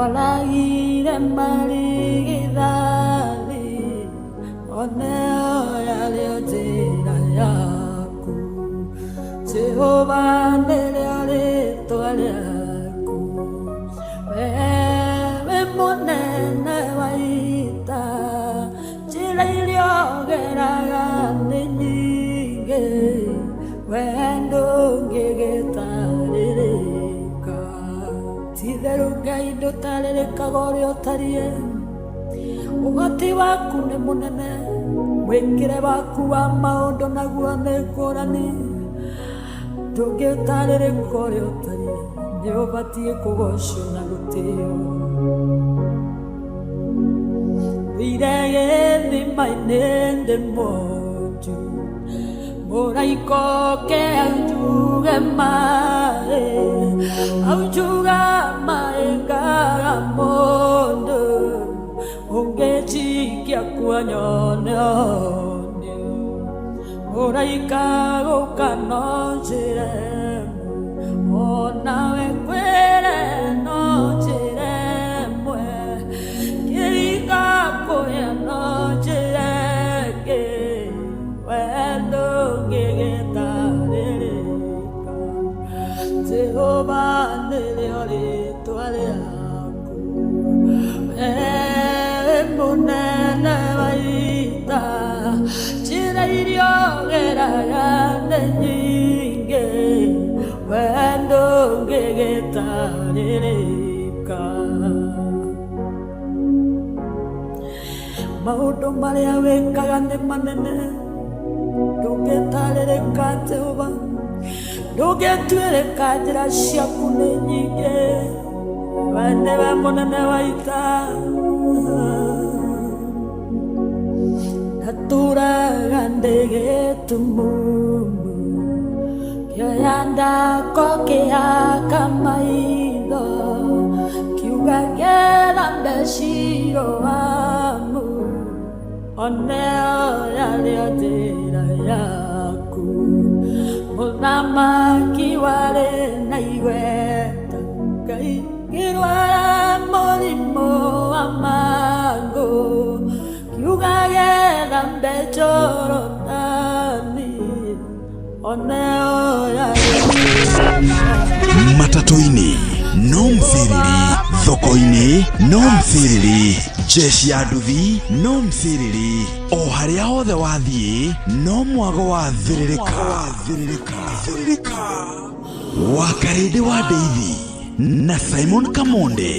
Oragire marigithathi, oneo yarĩo njĩra yaku. Jehova nĩrĩo rĩĩtwa rĩaku. Wee wĩ mũnene wa ita, njĩra iria ũgeraga nĩ nyingĩ, wee ndũngĩgĩtarĩrĩka. Ti-itherũ Ngai ndũtarĩrĩkaga ũrĩa ũtariĩ, ũhoti waku nĩ mũnene, mwĩkĩre waku wa maũndũ naguo nĩ ngũrani. Ndũngĩtarĩrĩka ũrĩa ũtariĩ, nĩ ũbatiĩ kũgocwo na gũtĩo. Thire gĩthima-inĩ ndĩ mwonju, mũraika oke aunjuge maĩ, aunjuga maĩ ngaga mũndũ, ũngĩnjikia kuo nyone ũhonio. Mũraika gũka no njĩra ĩmwe, onawe ngwĩre no njĩra ĩmwe, kĩringa kũhĩa no njĩra ĩngĩ, wee ndũngĩgĩtarĩrĩka. Jehova nĩrĩo rĩĩtwa rĩaku, wee wĩ mũnene wa ita, njĩra iria ũgeraga nĩ nyingĩ, wee ndũngĩgĩtarĩrĩka. Maũndũ marĩa wĩkaga nĩ manene, ndũngĩtarĩrĩka Jehova, ndũngĩtuĩrĩka, njĩra ciaku nĩ nyingĩ, we nĩwe mũnene wa ita. Ndatũraga ndĩ gĩtumumu, kĩoya ndako kĩhaka maitho, kiuga ngethambe Siloamu, oneo yarĩo njĩra yaku. Mũthamaki warĩ na igweta, Ngai ngĩrwara mũrimũ wa mangũ, kiuga gethambe Jorodani, oneo yarĩo njĩra Matatũ-inĩ no mthĩrĩri, thoko-inĩ no mthĩrĩri, jeshi ya nduthi no mthĩrĩri, o harĩa hothe wathiĩ no mwago wa thĩrĩrĩka. Wa Karĩndĩ wa Ndeithi na Simon Kamonde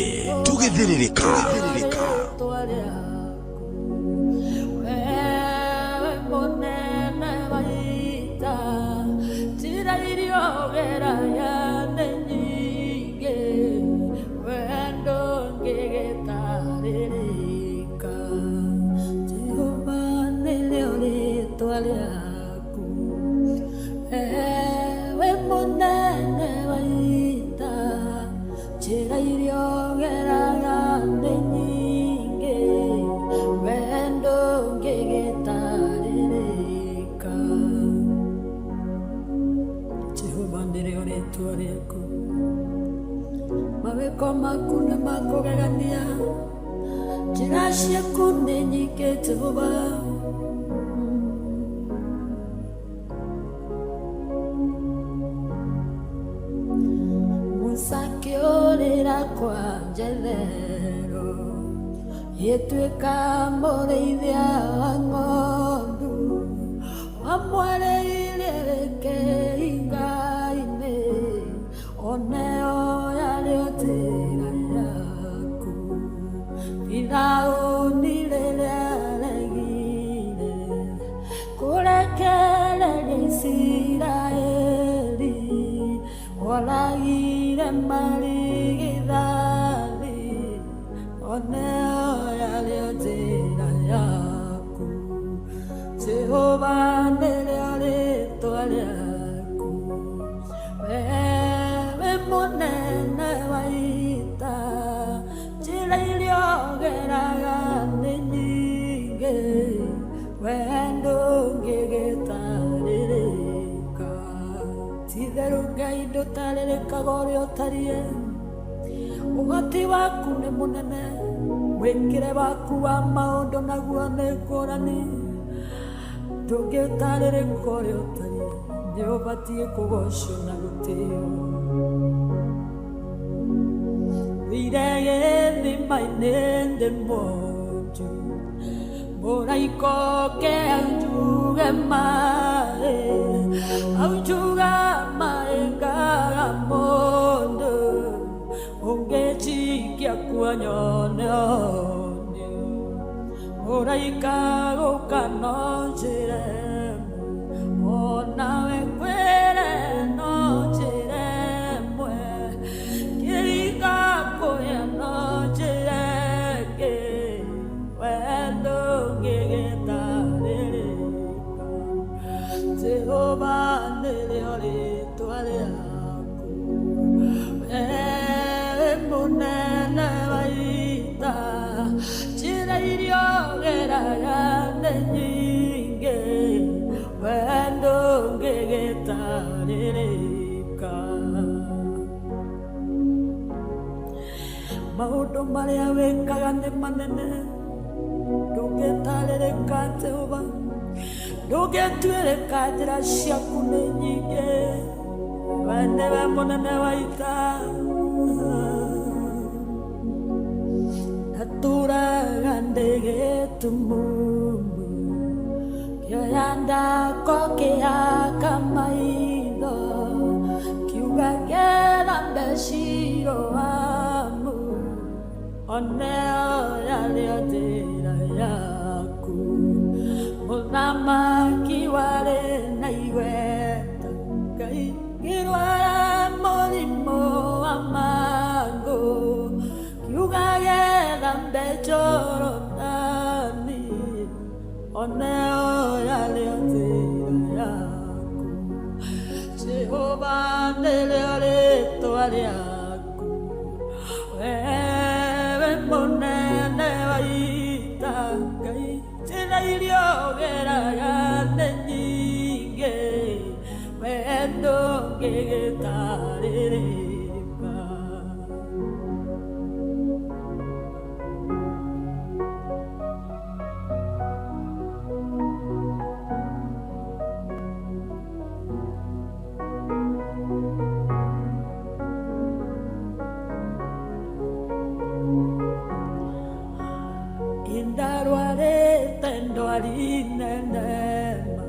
tũgĩthĩrĩrĩka. Rĩĩtwa rĩaku. Wee mũnene wa ita, njĩra iria ũgeraga nĩ nyingĩ, wee ndũngĩgĩtarĩrĩka. Jehova nĩrĩo rĩĩtwa rĩaku. Wee wĩ mũnene wa ita, njĩra iria ũgeraga nĩ nyingĩ, wee ndũngĩgĩtarĩrĩka. Jehova nĩrĩo rĩĩtwa rĩaku, mawĩko maku nĩ makũgegania, njĩra ciaku nĩ nyingĩ Jehova. Musa akĩũrĩra kwa Jethero, gĩtuĩka mũrĩithia wa ng'ondu, wamwarĩirie kĩhinga-inĩ, oneo yarĩo njĩra yaku. Firaũni rĩrĩa aregire kũrekereria Isiraeli, oragire marigithathi, oneo yarĩo njĩra yaku. Jehova nĩrĩo rĩĩtwa rĩaku, wee wĩ mũnene wa ita, njĩra iria ũgeraga nĩ nyingĩ, wee ndũngĩgĩtarĩrĩka. Ti-itherũ Ngai ndũtarĩrĩkaga ũrĩa ũtariĩ, Ũhoti waku nĩ mũnene, mwĩkĩre waku wa maũndũ naguo nĩ ngũrani. Ndũngĩtarĩrĩka ũrĩa ũtariĩ, nĩ ũbatiĩ kũgocwo na gũtĩo. Thire gĩthima-inĩ ndĩ mwonju, mũraika oke aunjuge maĩ, aunjuga maĩ ngaga mũndũ, ũngĩnjikia kuo nyone ũhonio. Mũraika gũka no njĩre ĩmwe, onawe ngwĩre no njĩre ĩmwe, kĩringa kũrĩa no njĩre ĩngĩ, we ndũngĩgĩtarĩrĩka. Jehova nĩrĩo rĩtwa rĩaku, wee mũnene wa ita, njĩra iria ũgeraga nĩ nyingĩ, we ndũngĩgĩtarĩrĩka. Maũndũ marĩa wĩkaga nĩ manene, ndũngĩtarĩrĩka Jehova, ndũngĩtuĩrĩka, njĩra ciaku nĩ nyingĩ, we nĩwe mũnene wa ita. Ndatũraga ndĩ gĩtumumu, kĩoya ndako kĩhaka maitho, kiuga ngĩthambe Siloamu, oneo yarĩo njĩra yaku. Mũthamaki warĩ na igweta, Ngai ngĩrwara mũrimũ wa mangũ, kiuga gĩthambe Jorodani, oneo yarĩo njĩra yaku. Jehova nĩrĩo rĩtwa rĩaku, wewe mũnene wa ita, Ngai njĩra iria ũgeraga nĩ nyingĩ, we ndũngĩgĩtarĩrĩka. Indarwarĩte ndwari nene ma,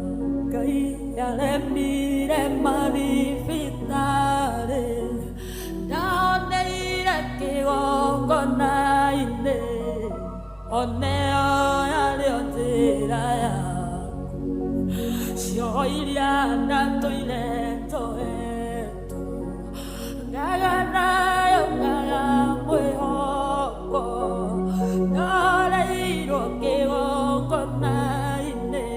Ngai yaremire mathibitarĩ, ndahoneire kĩgongona-inĩ, oneo yarĩo njĩra yaku. Cioho iria ndatũire njohetwo, ngaga nayo ngaga mwĩhoko, ndahoreirwo kĩgongona-inĩ,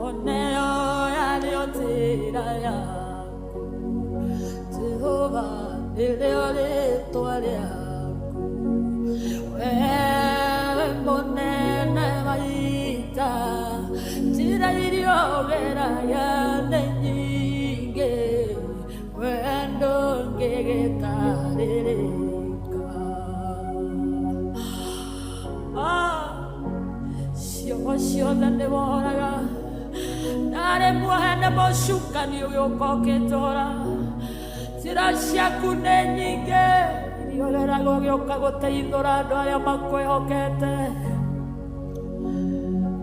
oneo yarĩo njĩra yaku. Jehova nĩrĩo rĩtwa rĩaku, wewe mũnene wa ita, njĩra iria ũgeraga nĩ nyingĩ, we ndũngĩgĩtarĩrĩka. Ah, cioho ciothe nĩ wohoraga, ndarĩ muohe nĩ mũcukani ũgĩũka ũkĩnjohora. Njĩra ciaku nĩ nyingĩ, iria ũgeraga ũgĩũka gũteithũra andũ arĩa makwĩhokete.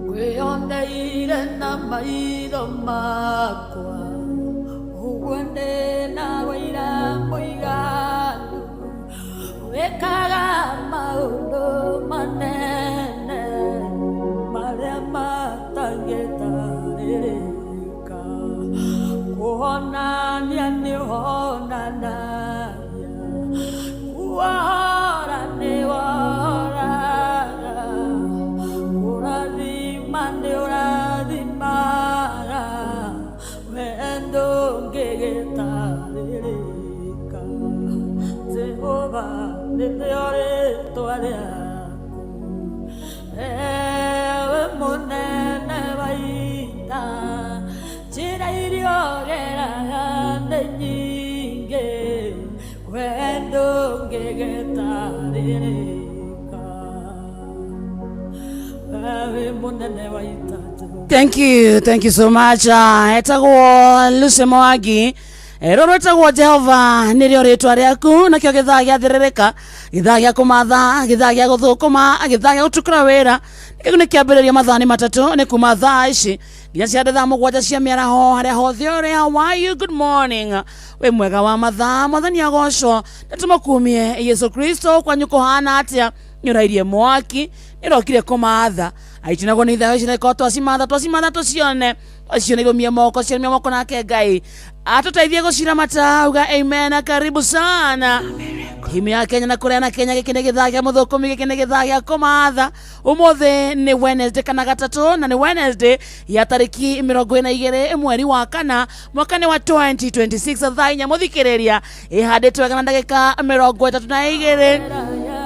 Ngwĩyoneire na maitho makwa, ũguo ndĩ na wũira mũiganu, wĩkaga maũndũ manene marĩa matangĩtarĩrĩka. Kũhonania nĩ ũhonanagia, kuohora nĩ wohoraga, kũrathima nĩ ũrathimaga, we ndũngĩgĩtarĩrĩka. Jehova nĩrĩo rĩtwa rĩaku, ewe mũnene wa ita, njĩra iria ũgeraga nĩ nyingĩ, we ndũngĩgĩtarĩrĩka. Ndũngĩgĩtarĩrĩka. Wewe mũnene wa ita Jehova. Thank you, thank you so much. Etagwo Lucy Mwangi. Rũrũ rwĩtagwo Jehova nĩrĩo rĩtwa rĩaku nakĩo gĩthaa gĩathĩrĩrĩka, gĩthaa gĩa kũmatha, gĩthaa gĩa gũthũkũma, gĩthaa gĩa gũtukũra wĩra. Kĩu nĩ kĩambĩrĩria mathaa nĩ matatũ nĩ kuma thaa ici nginya cia thaa mũgwanja cia mĩaraho harĩa hothe ũrĩ. How are you? Good morning. Wĩ mwega wa mathaa, mwathani agocwo na tũmũkumie Yesu Kristo. Kwanyu kũhana atĩa? Nĩ ũrairie mwaki, nĩ ũrokire kũmatha aitinagwo nĩ ithayo ici ko twacimatha twacimatha tũcione twacione irũmie moko ciarũmia moko nake Ngai atũteithie gũciramata. Uga amen. Karibu sana timu ya Kenya na kũrĩa na Kenya. Gĩkĩ nĩ gĩthaa gĩa mũthũkũmi, gĩkĩ nĩ gĩthaa gĩa kũmatha. Ũmũthĩ nĩ Wednesday kana gatatũ, na nĩ Wednesday ya tarĩki 42 mweri wa kana mwaka nĩ wa 2026, thaa 4 mũthikĩrĩria ĩhandĩtwo wega na ndagĩka 32.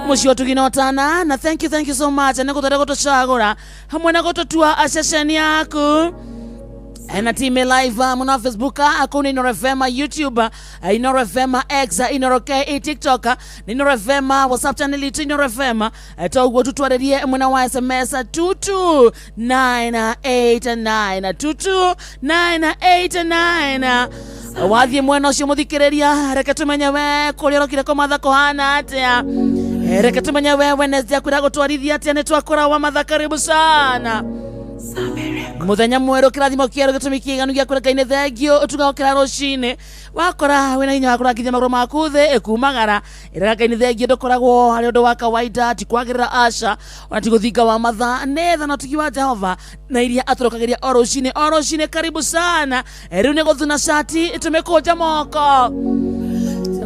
Mũciĩ ũtugi na ũtana na thank you, thank you so much nĩ gũtwenda gũtũcagũra hamwe na gũtũtua ceceni yaku na team live muno Facebook kuu ni Inooro FM, YouTube Inooro FM, X Inooro KE, TikTok ni Inooro FM, WhatsApp channel itu Inooro FM. Toguo tutwarĩrie mwena wa SMS 22989 22989. Wathiĩ mwena ũcio mũthikĩrĩria, reke tũmenye we kũrĩa ũrokire kũmatha kũhana atĩa. Reke tũmenye we Wednesday akwĩra gũtwarithia atĩa. Nĩ twakũra wa matha, karibu sana muthenya mwerũ, kĩrathimo kĩerũ, gĩtũmi kĩiganu gĩa kwĩra Ngai nĩ thengio. Ũtuga ũkĩra rũcinĩ wakora wĩna hinya wa kũrangithia magũrũ maku thĩ ĩkumagara ĩraga Ngai nĩ thengio. Ndũkoragwo harĩ ũndũ wa kawaida, ti kwagĩrĩra aca ona ti gũthinga wa mathaa, nĩ tha na ũtugi wa Jehova na iria atũrokagĩria o rũcinĩ o rũcinĩ. Karibu sana. Rĩu nĩ gũthuna cati tũmĩkũnja moko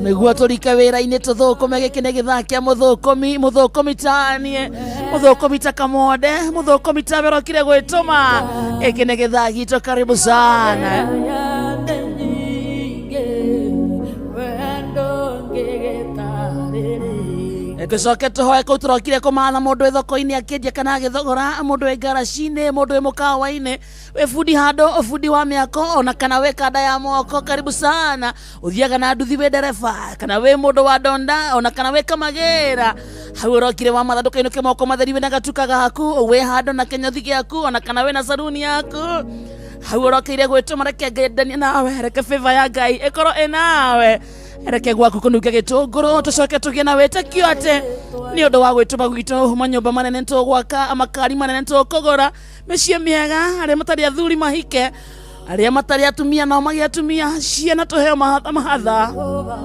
nĩguo tũrike wĩra-inĩ tũthũkũme. Gĩkĩ nĩ gĩthaa kĩa mũthũkũmi, mũthũkũmi tanie, mũthũkũmi ta kamonde, mũthũkũmi ta werokire gwĩtũma. Gĩkĩ nĩ gĩthaa gitũ, karibu sana. Nĩ nyingĩ, we ndũngĩgĩtarĩrĩka. Tũcoke tũhoe kũu tũrokire kũmatha, mũndũ wĩ thoko-inĩ akĩendia kana agĩthogora, mũndũ wĩ ngaraci-inĩ, mũndũ wĩ mũkawa-inĩ, wĩ bundi handũ, bundi wa mĩako ona kana wĩ kanda ya moko, karibu sana. Ũthiaga na nduthi, wĩ ndereba kana wĩ mũndũ wa ndonda ona kana wĩ kamagĩra, hau ũrokire wa matha ndũkainũke moko matheri. Wĩna gatuka gaku, wĩ handũ na kĩnyothi gĩaku ona kana wĩna saruni yaku, hau ũrokeire gwĩtũma, reke Ngai endanie nawe, reke favor ya Ngai ĩkorwo ĩ nawe, reke gwaku kũnunga gĩtũngũrũ, tũcoke tũgĩe na wĩtĩkio atĩ nĩ ũndũ wa gwĩtũma gwitũ manyũmba manene tũgwaka, makari manene tũkũgũra, mĩciĩ mĩega, arĩa matarĩ athuri mahike, arĩa matarĩ atumia nao magĩe atumia, ciana tũheo mahatha mahatha Jehova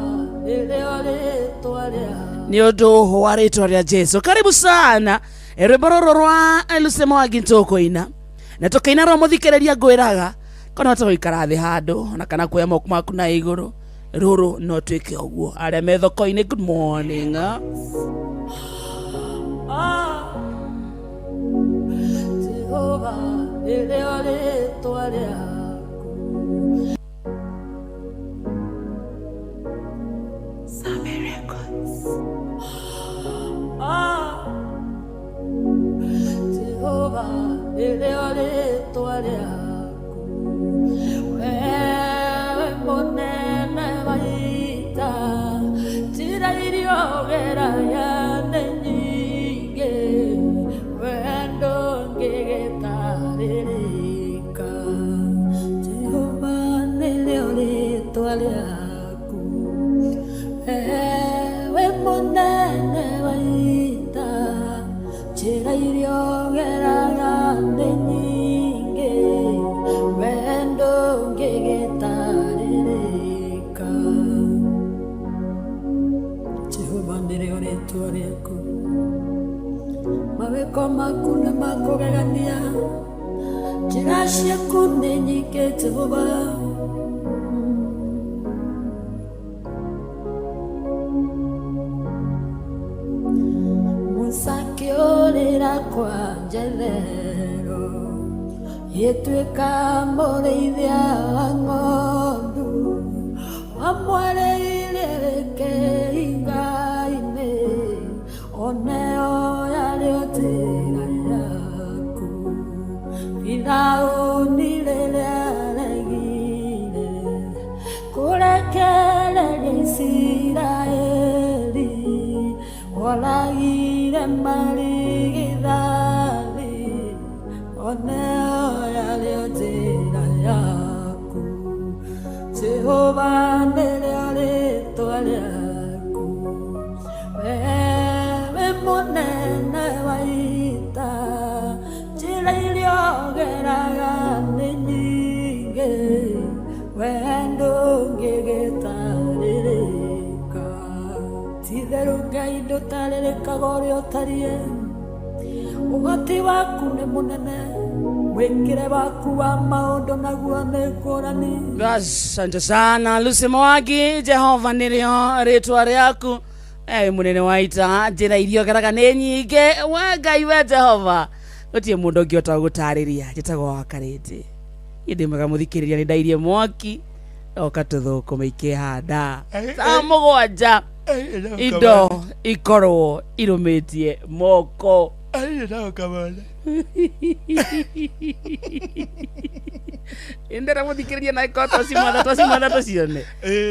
nĩrĩo rĩtwa rĩaku. Nĩ ũndũ wa rĩtwa rĩa Jesu. Karibu sana. Rwĩmbo rũrũ rwa Lucy Mwangi tũkũina na tũkĩina rwa mũthikĩrĩria, ngwĩraga kana wata gũikara thĩ handũ ona kana kuoya moko maku na igũrũ, rũrũ no twĩke ũguo. Arĩa me thoko-inĩ, good morning. Ah, Jehova nĩrĩo rĩtwa rĩaku. Sami Records. Ah, Jehova nĩrĩo rĩtwa rĩaku. Wewe mũnene wa ita, njĩra iria ũgeragia nĩ nyingĩ, we ndũngĩgĩtarĩrĩka. Jehova nĩrĩo rĩtwa rĩaku. Ewe mũnene wa ita, njĩra iria ũgeraga nĩ nyingĩ, we ndũngĩgĩtarĩrĩka. Jehova nĩrĩo rĩtwa rĩaku. Mawĩko maku nĩ makũgegania, njĩra ciaku nĩ nyingĩ, Jehova. Musa akĩũrĩra kwa Jethero, gĩtuĩka mũrĩithia wa ng'ondu, wamwarĩire kĩhinga-inĩ, oneo yarĩ njĩra yaku. Firaũni rĩrĩa aregire kũrekereria Isiraeli. Marigithathi, oneo yarĩo njĩra yaku. Jehova nĩrĩo rĩtwa rĩaku. Wee wĩ mũnene wa ita, njĩra iria ũgeraga nĩ nyingĩ, wee ndũngĩgĩtarĩrĩka. Ti-itherũ Ngai ndũtarĩrĩkaga ũrĩa ũtariĩ, ũhoti waku nĩ mũnene, mwĩkĩre waku wa maũndũ naguo nĩ ngũrani. Asante sana Lucy Mwangi, Jehova nĩrĩo rĩtwa rĩaku. Eh, mũnene wa ita, njĩra iria ũgeraga nĩ nyingĩ, we Ngai we Jehova, gũtirĩ mũndũ ũngĩhota gũgũtarĩria. Njĩtagwo wa Karĩndĩ, niĩ ndĩ mwega mũthikĩrĩria, nĩ ndairie mwaki oka tũthũkũme ikĩhanda saa 7 indo ikorwo irũmĩtie moko. Ndĩrenda mũthikĩrĩria na ĩkorwo twacimwatha twacimwatha tũcione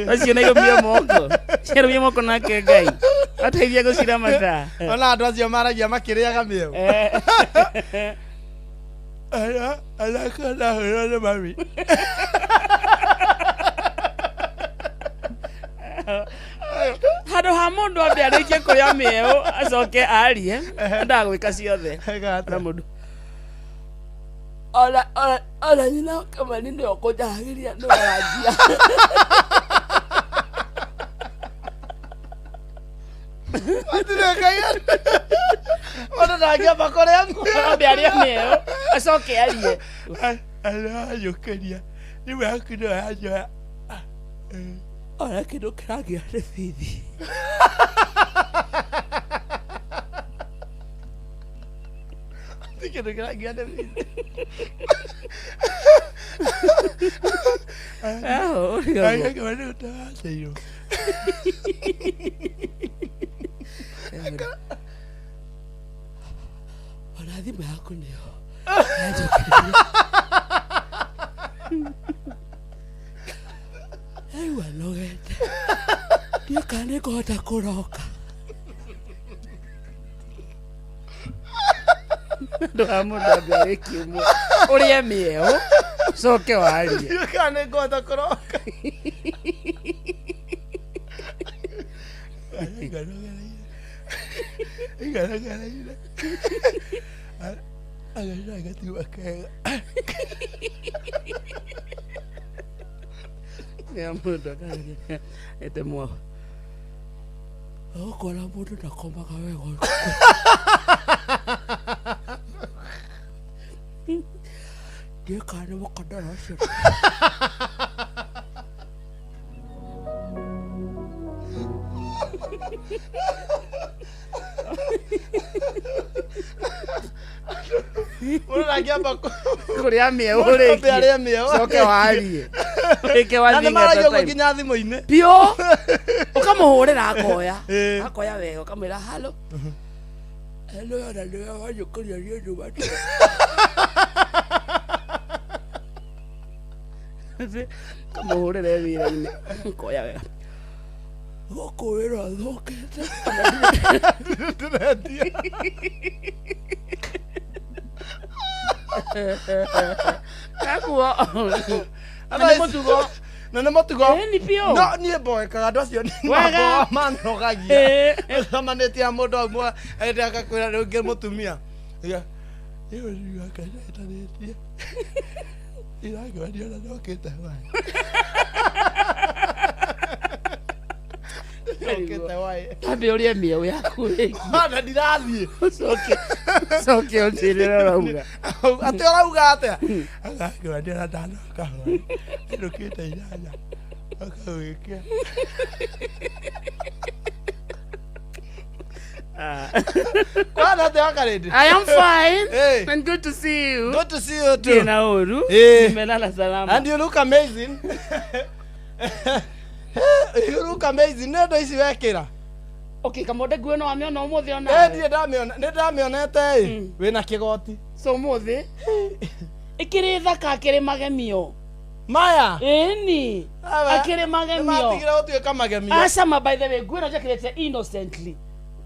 twaciona irũmie moko, ciarũmie moko nake Ngai ateithie gũciramata. Ona andũ acio maragia makĩrĩaga mĩeũ. Ndahũrwo nĩ mami. Handũ ha mũndũ ambe arĩkie kũrĩa mĩeũ acoke arie, endaga gwĩka ciothe. Ega atĩa? Na mũndũ ona ona ona nyina kamani nĩwe ũkũnjaragĩria, nĩwe wanjia. Matirĩ Ngai. Mũndũ ndangĩamba kũrĩa mĩeũ. Ambe arĩe mĩeũ acoke arie. Aranyũkĩria thimũ yaku nĩyo yanjoya. Ona kĩndũ kĩragĩa nĩ bithi. Ti kĩndũ kĩrangia nĩ bithi. Aho, ũrĩa ũguo. Ndarateirwo. Ona thimũ yaku nĩyo yanjũkĩria. Ndaigua nogete, ndiũĩ kana nĩ ngũhota kũroka. Andũ a mũndũ ambe arĩkie ũmwe, ũrĩe mĩeũ coke warie. Ndiũĩ kana nĩ ngũhota kũroka. Igaragereire. Agacoka gatigua kega. Ya mũndũ akarĩkia ete mwaho ũkora mũndũ ndakomaga wega ũtukũ. Ndiũĩ kana nĩ mũkondoro ũcio. Mũndũ ndangĩamba kũrĩa mĩeũ Ambe ũrĩkie arĩe mĩeũ. Coke warie wĩke Na one nĩ thing at maragia a ũguo time. nginya thimũ-inĩ. Biũ ũkamũhũrĩra akoya. Akoya wega ũkamwĩra halo helo, ona nĩwe wanjũkĩria niĩ nduma. Kamũhũrĩre wĩra-inĩ koya wega, gũkũ wĩra ũthũkĩte. Ndĩrendia. Kaguo na nĩ mũtugo. Na nĩ mũtugo. Ĩni biũ. No niĩ mboekaga andũ acio nĩ Wega. mamboa manogagia. Ũcemanĩtie na mũndũ amwe ende agakwĩra rĩu ngĩ mũtumia. Ya, rĩu nĩakanyetanĩtie. Irangĩwa ona ndokĩte hwaĩ. Ndokĩte hwaĩ. Tambe ũrĩe mĩeũ yaku rĩngĩ. Ona ndirathiĩ. Ũcoke ũcoke ũnjĩre ũrĩa ũrauga. Atĩ ũrauga atĩa? Agakĩwa ndiona ndanoka hwaĩ. Ndũkĩte 8. Akagwĩkia. Kwana atĩa Wakarĩndĩ? I am fine. Hey. And good to see you. Good to see you too. Ndĩ na ũru. Nimelala salama. And you look amazing. You look amazing. Nĩ indo ici wekĩra. Okay, kamonde nguo no wamĩona ũmũthĩ ona. Eh, ndirĩ ndamĩona, nĩ ndamĩonete ĩ. Wĩna kĩgoti. So ũmũthĩ ĩkĩrĩ thaka, akĩrĩ magemio. Maya. Ĩni. Awa, Akĩrĩ magemio. Nĩmatigire gũtuĩka magemio. Acama, by the way, nguo ĩno njĩkĩrĩte innocently.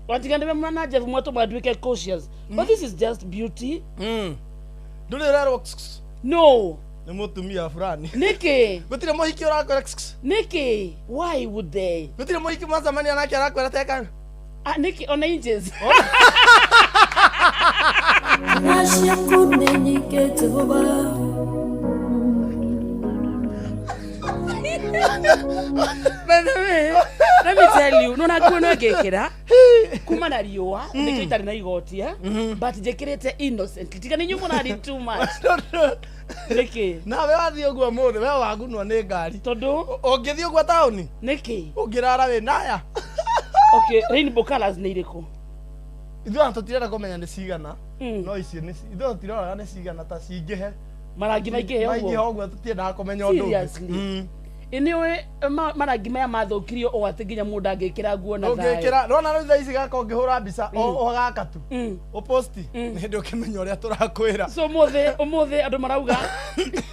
Watiga nĩwe mwana Jeff mwatũma nduĩke cautious, but this is just beauty. Ndũrĩ ũrerwo No. nĩ mũtumia fulani? Nĩkĩ? Gũtirĩ mũhiki ũrakwĩra? Nĩkĩ? Why would they? Gũtirĩ mũhiki mwacemania nake arakwĩra teka? Ah, nĩkĩ ona inches? Njĩra ciaku nĩ nyingĩ Jehova. By the way, let me tell you, nona nguo no ngĩkĩra kuma na riũa nĩkĩo itarĩ na igoti, eh? But njĩkĩrĩte innocently, tiga nĩ inyuĩ mũrari too much. Nĩkĩ? Nawe wathiĩ ũguo mũthĩ, we wagunwo nĩ ngari. Tondũ Ũngĩthiĩ ũguo taũni, nĩkĩ? Ũngĩrara wĩ naya. Okay, rainbow colors nĩ irĩkũ? Ithuĩ ona tũtirenda kũmenya nĩ cigana. No icio nĩ ithuĩ ona tũtiroraga nĩ cigana, ta cingĩhe. Marangi maingĩhe? Maingĩhe ũguo? Ũguo tũtiendaga kũmenya ũndũ ũngĩ. Seriously? Ĩ nĩ ũĩ marangi maya mathũkirio o atĩ nginya mũndũ angĩkĩra nguo na thayũ. Ũngĩkĩra rona rĩu thaa ici gaka, ũngĩhũra mbica o gaka tu, ũposti, nĩ hĩndĩ ũkĩmenya ũrĩa tũrakwĩra. So ũmũthĩ, ũmũthĩ andũ marauga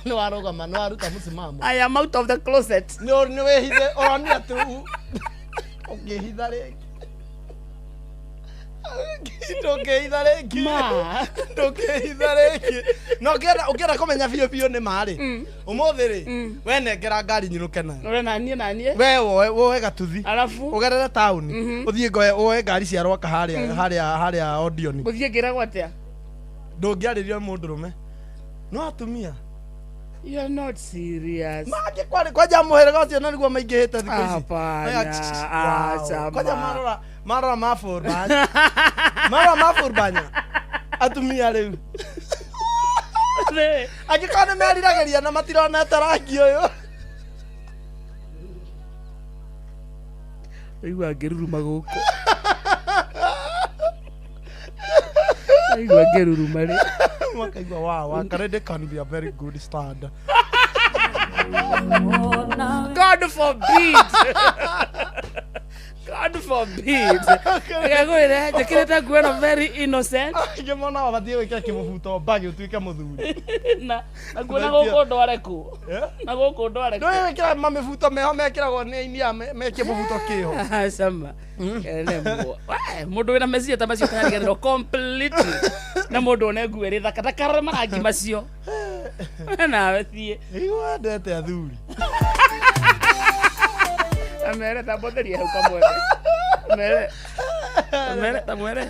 Nĩ warũgama, nĩ waruta mũsimamo. I am out of the closet. Nĩ wĩhithe, ũronire tu ũngĩhitha rĩngĩ, ndũngĩhitha rĩngĩ. Ma. Ndũngĩhitha rĩngĩ. Na ũngĩenda kũmenya biũ biũ nĩ ma rĩ, ũmũthĩ rĩ, we nengera ngari nyinũke nayo. Ũrĩa naniĩ naniĩ. We woe gatuthi. Arabu ũgerere taũni, ũthiĩ ngoe woe ngari cia Rwaka harĩa harĩa Odioni. Gũthiĩ ngĩragwo atĩa? Ndũngĩarĩrio mũndũrũme, no atumia. You are not serious. Mangĩ kwarĩ kwanja mũhĩrĩga ũcio na nĩguo maingĩhĩte thikũ ici. Hapana, Aya, acha wow. Kwanja ma. Marora maburbanya, marora maburbanya atumia rĩu. Angĩkorwo nĩ meriragĩria na matironete rangi ũyũ. Aigua ngĩruruma gũkũ. Aigua ngĩruruma rĩ. Makaigua wow, Wakarede can be a very good stand. Onawe. God forbid. God forbid. Ngagwĩre njĩkĩrĩte nguo ĩno very innocent. Angĩ mona wabatiĩ gwĩkĩra kĩmũbuto mbagi ũtuĩke mũthuri. Na nguo na gũkũ ndware kũ? Eh? Na gũkũ ndware kũ? Ndũĩ wĩkĩra mamĩbuto meho mekĩragwo nĩ aini a me kĩmũbuto kĩho. Cama. Nemwo. Mũndũ wĩna meciria ta macio kariganĩrwo completely. Na mũndũ one nguo ĩrĩ thaka ndakarore marangi macio. Nawe thiĩ. Nĩguo wendete athuri. Amere tambotheria hau kamwere. Amere. Amere tamwere.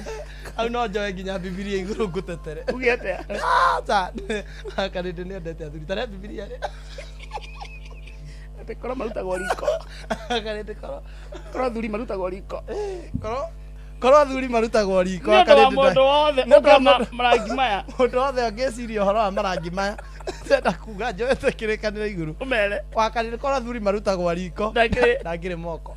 Hau no njoe nginya Bibilia igũrũ ngũtetere. Uge atĩa? Aca, Wakarĩndĩ nĩendete athuri tarĩa Bibilia rĩ. Atĩ korwo marutagwo riko. Wakarĩndĩ korwo Korwo athuri marutagwo riko. Korwo athuri marutagwo riko. Nĩ ũndũ wa Wakarĩndĩ mũndũ wothe Nĩ ũndũ wa ũngĩona mũndũ- marangi maya. Mũndũ wothe angĩciria ũhoro wa marangi maya, ndĩrenda kuga njoete kĩrĩkanĩro igũrũ. Ũmere. Wakarĩndĩ korwo athuri marutagwo riko, Ndangĩrĩ. ndangĩrĩ moko.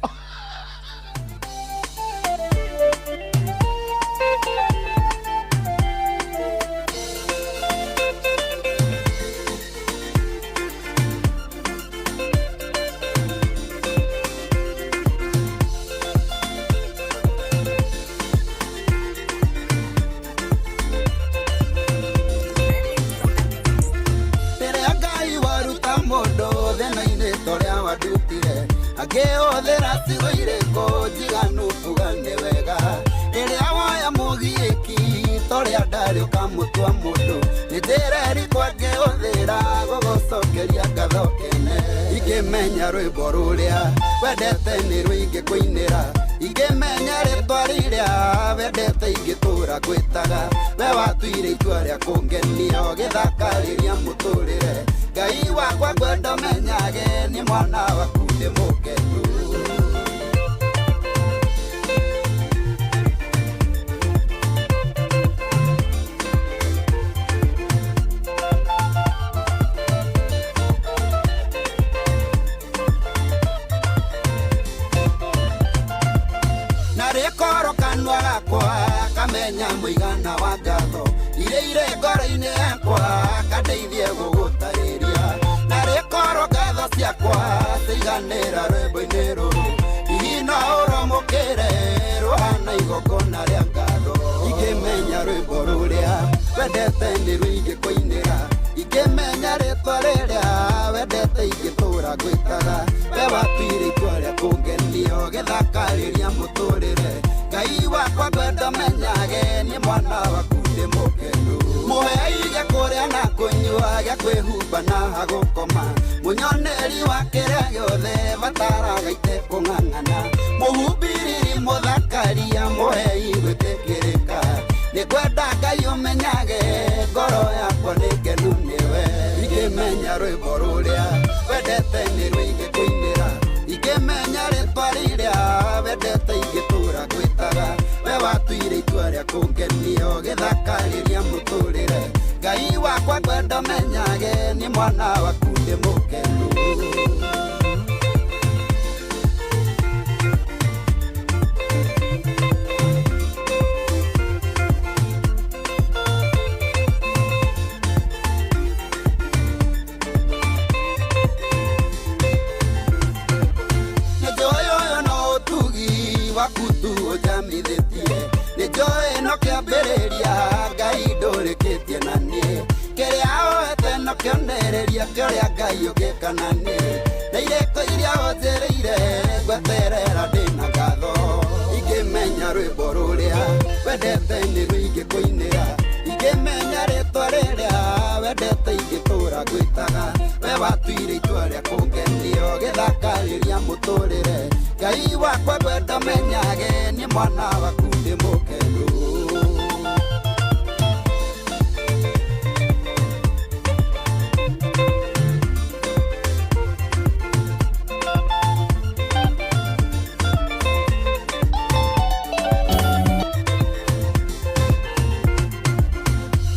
Rĩrĩa Ngai waruta mũndũ thĩna-inĩ torĩa wandutire, akĩhũthĩra ciugo irĩkũ njiganu kuga nĩ wega. Rĩrĩa woya mũgiĩki torĩa ndarĩ ũkamũtua mũndũ, nĩ njĩra ĩrĩkũ angĩhũthĩra gũgũcokeria ngatho kene. Ingĩmenya rwĩmbo rũrĩa wendete nĩ rũingĩkũinĩra, ingĩmenya rĩtwa rĩrĩa wendete ingĩtũra gwĩtaga. We watuire itua rĩa kũngenia ũgĩthakarĩria mũtũrĩre. Ngai wakwa ngwenda menyage nĩ mwana waku ndĩ mũkenu. Na rĩkorwo kanua gakwa kamenya mũigana wa ngatho iria irĩ ngoro-inĩ yakwa, kandeithie gũgũtarĩria. Na rĩkorwo ngatho ciakwa ciiganĩra rwĩmbo-inĩ rũrũ, hihi no ũromũkĩre rũhana igongona rĩa ngatho. Ingĩmenya rwĩmbo rũrĩa wendete nĩ rũingĩkũinĩra, ingĩmenya rĩtwa rĩrĩa wendete ingĩtũra gwĩtaga. We watuire itua rĩa kũngenia ũgĩthakarĩria mũtũrĩre. Ngai wakwa. Gĩa kwĩhumba na hagũkoma Mũnyoneri wa kĩrĩa gĩothe bataraga itekũng'ang'ana Mũhumbiriri mũthakaria mũhei gwĩtĩkĩrĩka Nĩngwenda Ngai ũmenyage ngoro yakwa nĩ ngenu nĩwe Ingĩmenya rwĩmbo rũrĩa wendete nĩ rũingĩkũinĩra Ingĩmenya rĩtwa rĩrĩa wendete ingĩtũra ngwĩtaga We watuire itua rĩa kũngenio gĩthakarĩria mũtũrĩre Ngai wakwa ngwenda menyage nĩ mwana waku ndĩ mũkenu Nĩnjũĩ ũyũ no ũtugi waku tu ũnjamithĩtie Nĩnjũĩ no kĩambĩrĩria Ngai ndũrĩkĩtie na niĩ Kĩrĩa oete no kĩonereria kĩũrĩa Ngai ũngĩka na niĩ Na irĩko iria ũnjĩrĩire ngweterera ndĩna ngatho Ingĩmenya rwĩmbo rũrĩa wendete nĩ rũingĩkũinĩra Ingĩmenya rĩtwa rĩrĩa wendete ingĩtũra ngwĩtaga We watuire itua rĩa kũngenio gĩthakarĩria mũtũrĩre Ngai wakwa ngwenda menyage nĩ mwana waku ndĩ mũkenu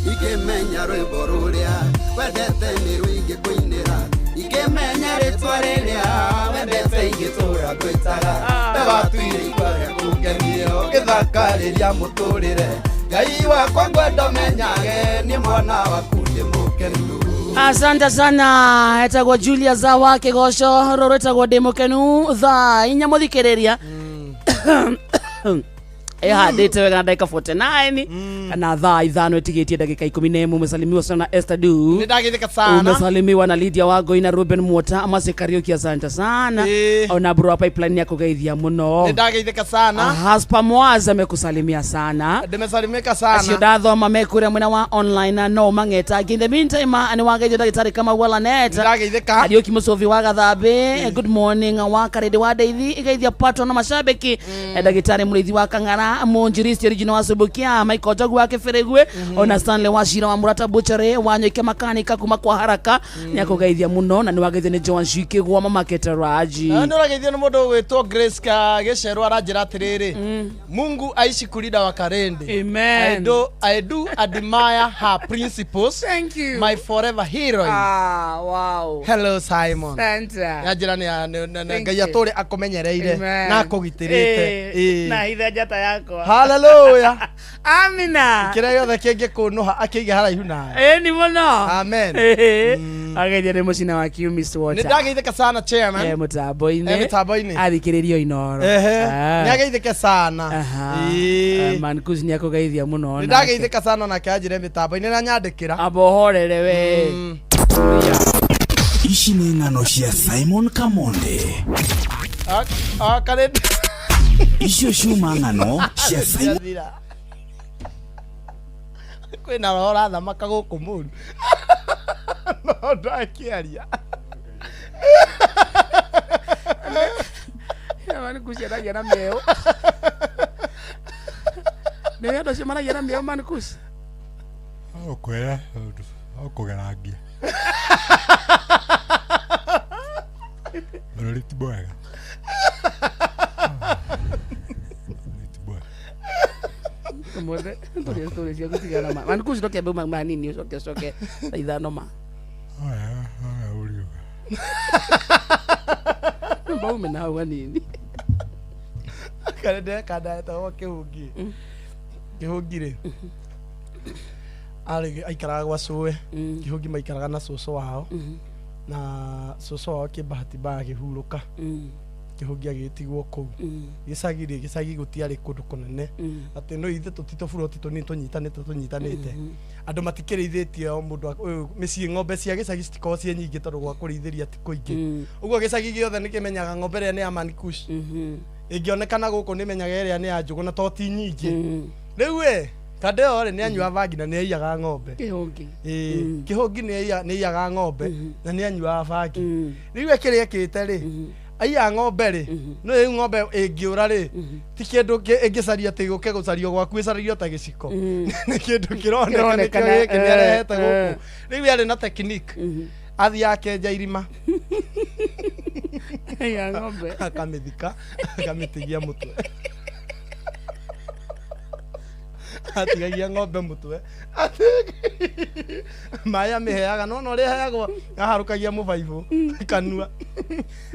Ingĩmenya rwĩmbo rũrĩa wendete nĩ rũingĩkũinĩra Ingĩmenya rĩtwa rĩrĩa wendete ingĩtũra ngwĩtaga We watuire itua rĩa kũngenio gĩthakarĩria mũtũrĩre Ngai wakwa ngwenda menyage nĩ mwana waku ndĩ mũkenu Asante sana etagwo Julia Zawa Kĩgoco rũrũ rwĩtagwo ndĩ mũkenu thaa inya mũthikĩrĩria ĩhandĩte wega na ndagĩka 49 kana thaa ithano ĩtigĩtie ndagĩka 11 umesalimiwa sana na Esther Du Nĩ ndagĩthĩka sana umesalimiwa na Lydia Wangoi na Ruben Mwota Mase Kariuki asante sana ona bro wa pipeline yakugeithia mũno Nĩ ndageithĩka sana Haspa Mwaza amekusalimia sana Ndimesalimika acio sana ndathoma mekũrĩa mwena wa online na no mang'eta in the meantime nĩ wageithio ndagĩtarĩ kama Walanet Nĩ ndageithĩka Kariuki Musovi wa Gathambe good morning wa Karede wa Ndeithi igeithia patwa na mashabiki ndagĩtarĩ mũrĩithi wa Kang'ara Mũnjiristi original wa Subukia Michael Njogu wa Kĩbĩrĩgwe ona Stanley wa Shira wa Murata Butchery wa Nyoike Makanika kuma kwa Haraka nĩ akũgeithia mũno na nĩ wageithio nĩ Joan Shikigwa mama Keteraji Nĩ ũrageithio nĩ mũndũ ũgwĩtwo Grace Kagĩcerwo aranjĩra atĩrĩrĩ Mungu aishi kulinda Wakarende Amen. I do admire her principles. Thank you. My forever heroine. Ah, wow. Hello Simon. Santa. Yanjĩra nĩ Thank Ngai you. atũre akũmenyereire Amen. na akũgitĩrĩte. Na hithe njata yakwa. Hallelujah. Amina. Kĩrĩa gĩothe kĩngĩkũnũha akĩige haraihu nawe. Ĩni mũno. Amen. Ageithia nĩ mũcina wa Kiumis Nĩ Water. ndageithĩka sana chairman. Mũtambo-inĩ. Mĩtambo-inĩ. Athikĩrĩrio Inoro. Ehe. Nĩ ageithĩke sana. Mankus nĩ akũgeithia mũno Nĩ onake. ndageithĩka sana nake anjĩre mĩtambo-inĩ na nyandĩkĩra. Amba ũhorere we. Ici nĩ ng'ano cia Simon Kamonde Karĩ icio ciuma ng'ano cia Simon Ciathira. Kwĩna roho ũrathamaka gũkũ mũru no ndakĩaria Mankus aragia na mĩeũ. Nĩ andũ acio maragia na mĩeũ Mankus. Ũkwĩra ũkũgerangia bũrũri ti mwega Bũrũri ti mwega Ũmũthĩ tũrĩa story cia gũtigana ma. Mankus ndũkĩambe uma manini ũcoke ũcoke thaa ithano ma. Oya, oya ũriuga Mbaume na hau hanini. Karĩ ndeka ndetagwo kĩhũngi kĩhũngi rĩ arĩ aikaraga gwa cũwe kĩhũngi maikaraga na cũcũ wao na cũcũ wao kĩbahati mbaya akĩhurũka kĩhũngi agĩtigwo kũu gĩcagi rĩ gĩcagi gũtiarĩ kũndũ kũnene atĩ no ithe tũtitũburoti tũnini tũnyitanĩte tũnyitanĩte andũ matikĩrĩithĩtie o mũndũ ũyũ mĩciĩ ng'ombe cia gĩcagi citikoragwo ciĩ nyingĩ tondũ gwa kũrĩithĩria ti kũingĩ ũguo gĩcagi gĩothe nĩkĩmenyaga ng'ombe ĩrĩa nĩ ya Manikush ĩngĩonekana gũkũ nĩmenyaga ĩrĩa nĩ ya Njũgũna to ti nyingĩ rĩu ĩ Kande ĩyo rĩ nĩ anyuaga bangi na nĩ aiyaga ng'ombe. Kĩhũngi. Ĩĩ, kĩhũngi nĩ aiyaga ng'ombe na nĩ anyuaga bangi. Rĩu we kĩrĩa ekĩte rĩ, aiyaga ng'ombe rĩ, no rĩu ng'ombe ĩngĩũra rĩ, ti kĩndũ ĩngĩcaria atĩ gũke gũcario gwaku ĩcaragio ta gĩciko. Nĩ kĩndũ kĩroneka nĩkĩo Kĩronekana, gĩkĩ nĩ arehete gũkũ. eh. Rĩu arĩ na technique. Athiĩ akenja irima Ya ng'ombe. Akamĩthika, akamĩtigia mũtwe, atigagia ng'ombe mũtwe. Maĩ amĩheaga no na ũrĩa ĩheagwo, aharũkagia mũbaibũ kanua,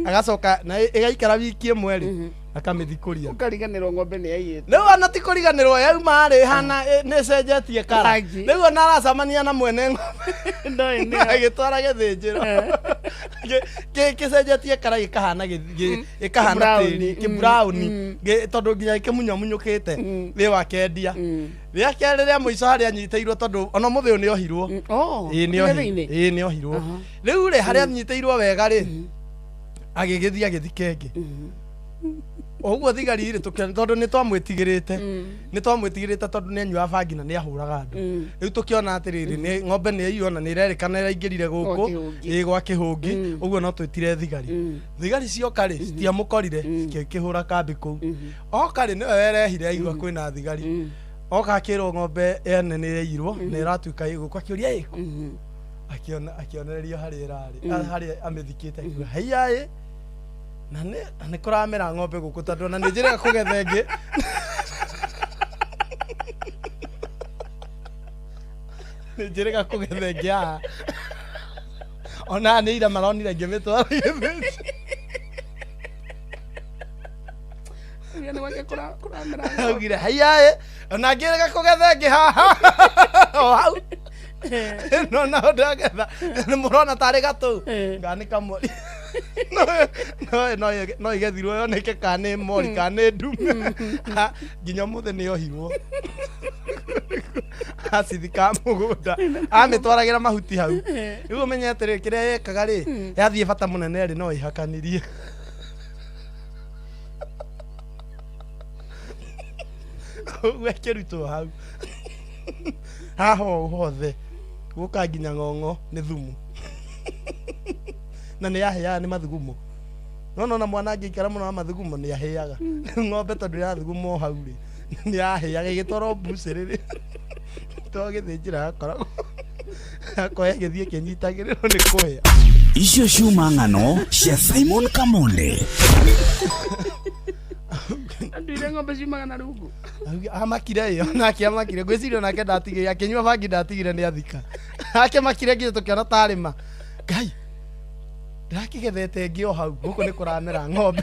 agacoka na ĩgaikara wiki ĩmwe rĩ, akamĩthikũria. Ũkariganĩrwo ng'ombe nĩ yaiyĩte. Rĩu ona ti kũriganĩrwo, yauma rĩ hana nĩ ĩcenjetie kara. Rangi. Rĩu ona aracemania na mwene ng'ombe Ndoĩ nĩyo. agĩtwara gĩthĩnjĩro. Gĩcenjetie kara, gĩkahana gĩkahana Kĩburauni. tĩri kĩburauni. Tondũ nginya gĩkĩmunyamunyũkĩte rĩ wakendia. Rĩa kerĩ rĩa mũico harĩa anyitĩirwo, tondũ ona mũthĩ ũyũ nĩ ohirwo. Oh, Ĩĩ, nĩ ohi- thĩinĩ. ĩĩ, nĩ ohirwo. Rĩu rĩ harĩa anyitĩirwo wega rĩ, agĩgĩthiĩ agĩthika ĩngĩ ũguo. Thigari rĩ tondũ nĩ twamwĩtigĩrĩte tondũ nĩ anyuaga bangi na nĩ ahũraga andũ. Rĩu tũkĩona atĩrĩrĩ, nĩ ng'ombe nĩ yaiywo na nĩ ĩrerĩkana ĩraingĩrire gũkũ. Gwa Kĩhũngi. Ĩĩ, gwa Kĩhũngi ũguo. No twĩtire thigari. Thigari cioka rĩ, citiamũkorire, cikĩhũra kambi kũu. Oka rĩ, nĩwe werehire, aigua kwĩna thigari. Oka akĩrwo ng'ombe ene nĩ ĩraiyirwo na ĩratuĩka ĩ gũkũ. Akĩũria ĩkũ, akĩona akĩonererio harĩa ĩrarĩ, harĩa amĩthikĩte. Akiuga haiya ĩ, na nĩ kũramera ng'ombe gũkũ, tondũ ona nĩ njĩrĩga kũgetha ĩngĩ, nĩ njĩrĩga kũgetha ĩngĩ haha. Ona nĩ ira maronire ngĩmĩtwara gĩthĩnji. Nĩ gwake kũramera ng'ombe. Augire haiya ĩ, ona ngĩrĩga kũgetha ĩngĩ haha o hau no nao ndagetha nĩ mũrona tarĩ gatũ kana nĩ kamori. No igethirwo yoneke kana nĩ mori kana nĩ ndume. Ha, nginya ũmũthĩ nĩ ohirwo acithika mũgũnda amĩtwaragĩra mahuti hau. Rĩu ũmenye atĩrĩ, kĩrĩa yekaga rĩ, yathiĩ bata mũnene rĩ, no ĩhakanirie. Ũguo ĩkĩrutwo hau haha ũũ hothe gũka nginya ng'ong'o nĩ thumu na nĩ yahĩaga nĩ mathugumo. No nona mwana angĩikara mũno na mathugumo nĩ ahĩaga. Rĩu ng'ombe tondũ ĩrathuguma o hau rĩ, nĩ yahĩaga ĩgĩtwarwo mbucĩrĩ rĩ, to gĩthĩnjĩra yakoragwo akoya ĩgĩthiĩ ĩkĩnyitagĩrĩrwo nĩ kũhĩa. Icio ciuma ng'ano cia Simon Kamonde. Anduire ng'ombe ciumaga na rungu. Amakire ĩyo nake, amakire ngwĩciria onake ndatigire akĩnyua bangi, ndatigire nĩ athika. Akĩmakire nginya tũkĩona tarĩma ngai ndĩrakĩgethete ĩngĩ o hau gũkũ nĩ kũramera ng'ombe.